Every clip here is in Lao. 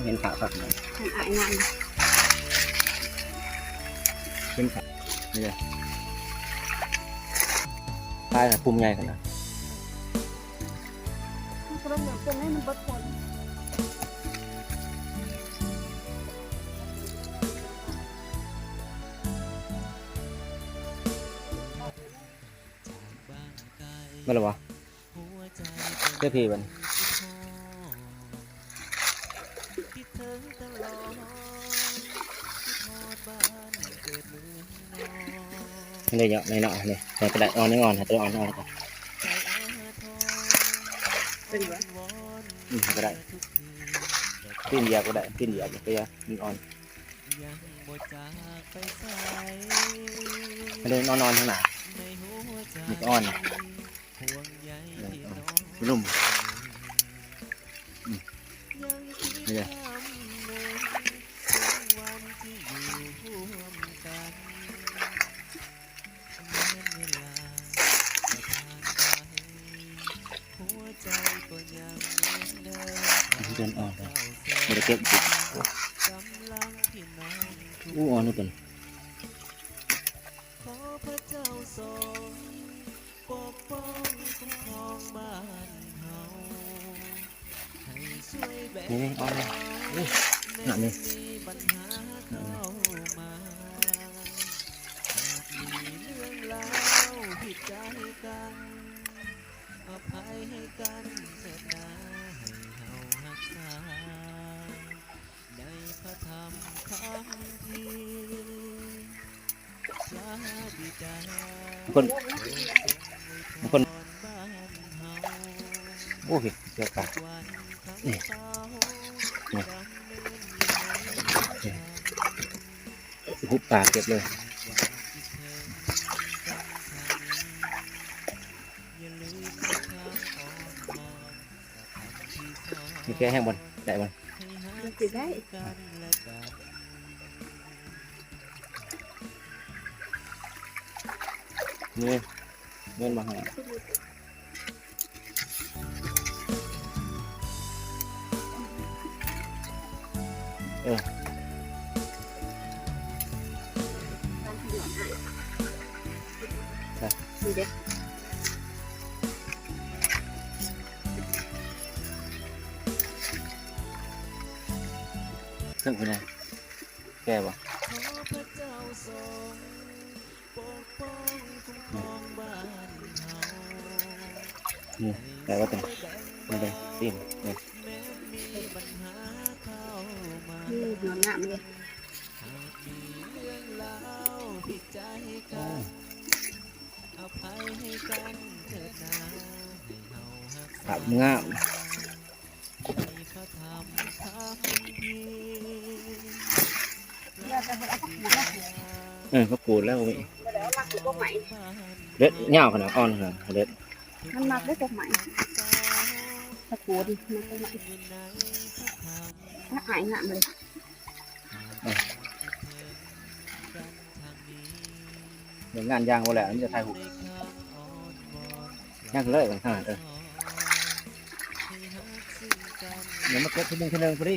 ເຫັນພະຄັກ ຂອງອ້າຍງາມ ເຫັນພະ ນີ້ເດ້ ຕາຍລະ ພຸ່ມໃຫຍ່ຂະໜາດ. ມັນກໍເປັນໃນມັນເບິດຜົນ ເບິດແລ້ວບໍ່? ເຈົ້າພີ້ບັດນີ້ ນີ້ເຍາະໜ້ອຍໆ ນີ້ ໃສ່ກະໄດ້ ອ່ອນ ຍັງອ່ອນ ໃຫ້ໂຕອ່ອນໆ ກ່ອນ ເປັນຫຍັງ? ອືມ ກະໄດ້ ຕີນຢຽບກະໄດ້ ຕີນຢຽບກະຢ່າ ມັນອ່ອນ. ໃຫ້ເດີນນອນໆ ຂ້າງໜ້າ ມັນກະອ່ອນ ເອີ ນຸ່ມ ອືມ ນີ້ເດ້. ເດືອນອ່ອນ ບໍ່ໄດ້ເກັບ ໂອ້ ອ່ອນເດ້ຕົວນີ້. ນີ້ໆ ອ່ອນເດ້ ນີ້ ງາມນີ້ ງາມນີ້. ຄົນ ຄົນ ໂອ້ຍ ເສືອປ່າ ນີ້ ນີ້ ຫຸບປາເກັບເລີຍ ມີແກະແຮງບໍ່? ໄດ້ບໍ່? ມັນຊິໄດ້ ນີ້ ເງິນມາໃຫ້ ເອີ ໄປ ນີ້ເດ້. ເຄື່ອງເພິ່ນນະ ແກ່ບໍ່? ນີ້ ແປວ່າຕົວນີ້ ນີ້ເດ້ ຕີນ ນີ້ ນີ້ ງາມເລີຍ ງາມ. ເອີ ຜັກກູດແລ້ວ ເດັດຍາວຂະໜາດ ອ່ອນຂະໜາດ ເດັດ ມັນມັກໄດ້ກົກໄມ້ ຜັກກູດມັກກົກໄມ້ ອ້າຍງາມເລີຍ. ເອີ ເຮັດງານຢ່າງບໍ່ແລ້ວ ມີແຕ່ຖ່າຍຮູບ ຍັງເລີຍ ເອີ ຍັງມາເກັບທີໜຶ່ງ ທີໜຶ່ງພໍດີ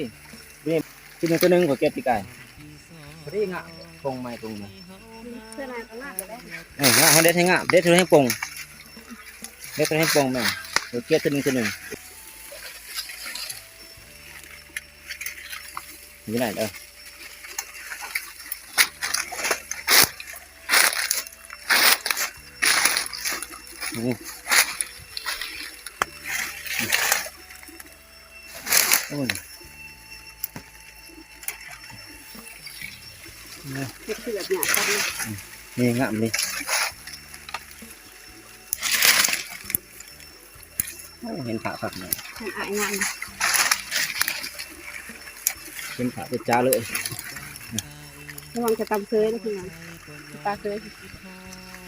ທີໜຶ່ງ ທີໜຶ່ງ ຂ້ອຍເກັບປີກາຍ ພໍດີງາມ ປົງໃໝ່ ປົງໃໝ່ ເອີ ງາມ ເຮົາເດັດໃຫ້ງາມ ເດັດໃຫ້ປົງ ເດັດໃຫ້ປົງແມ່ນ ຂ້ອຍເກັບທີໜຶ່ງ ທີໜຶ່ງ. ຢູ່ໃນເດີ ໂອ້ ໂອ້ຍ ເຮັດຄືແບບຫຍ້າຕັດເນາະ ນີ້ງາມເດ. ໂອ້ ເຫັນພະຄັກເນາະ ເຫັນອ້າຍງາມ ເຫັນພະເປັນຈ້າເລີຍ ລະວັງຈະຕຳເຊີຍເດີພີ່ນ້ອງ ຕາເຊີຍ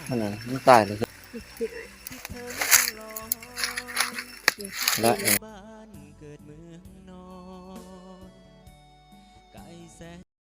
ຫັ້ນນະ ມັນຕາຍເລີຍ ລະ